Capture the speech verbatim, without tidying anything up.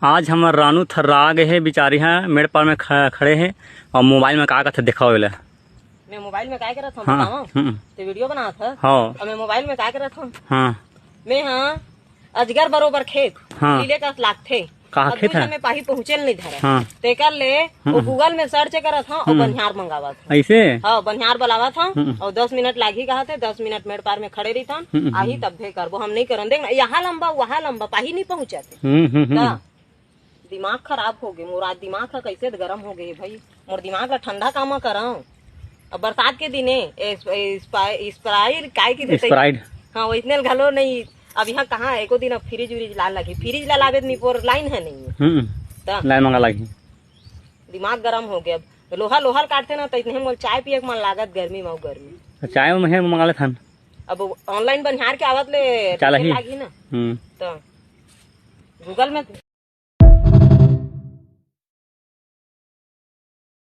आज हमर रानू थर्रा गे हे, बिचारी ह मेड़ पार में ख-, खड़े हे अउ मोबाइल में का कथे देखाओ एला। मैं मोबाइल में काय करत हंव, हाँ, बतावंव? हम्म। ते वीडियो बनात ह। हाँ। अब मैं मोबाइल में काय करत हंव? हाँ। मैं ह अजगर बरोबर खेत, हाँ। लीले कस लागथे। कहाँ अब खेत दुई हे? झन में पाही पहुँचे ल नहीं धरय। हाँ। तेकर ले हम्म। वो Google में search करत हंव अउ हम्म। बनिहार मंगावत हंव। ऐसे? हाँ, बनिहार बुलावत हंव हम्म। अउ दस मिनट लागही कहत हे, दस मिनट मेड़ पार में खड़े रहिथन, हम्म, हम्म। आही तब भे करबो, हम नहीं करन। देख ना, यहाँ लंबा, वहाँ लंबा, पाही नहीं पहुँचत हे। हम्म, हम्म, हम्म। त दिमाग खराब हो गे मोर, आज दिमाग ह कैसे गरम हो गे भाई, मोर दिमाग ला ठंडा कामा करंव। अब बरसात के दिने ए, ए, स्पा-, Sprite काय की देते? Sprite। हाँ, वैसने घलो नहीं। अब यहाँ कहाँ एको दिन अब फ्रिज व्रिज लान लगी, फ्रिज ला लाबे त निपोर लाइन है नहीं। हम्म। त लाइन मंगा लगी। दिमाग गरम हो गया। अब लोहा, लोहा ल काटते ना, तो इतने मोल चाय पिए के मन लागत, गर्मी में गर्मी। तो चाय में मंगा लेथन। अब online बनिहार के आवत ले चाय लागी। लागी ना। हम्म। तो Google में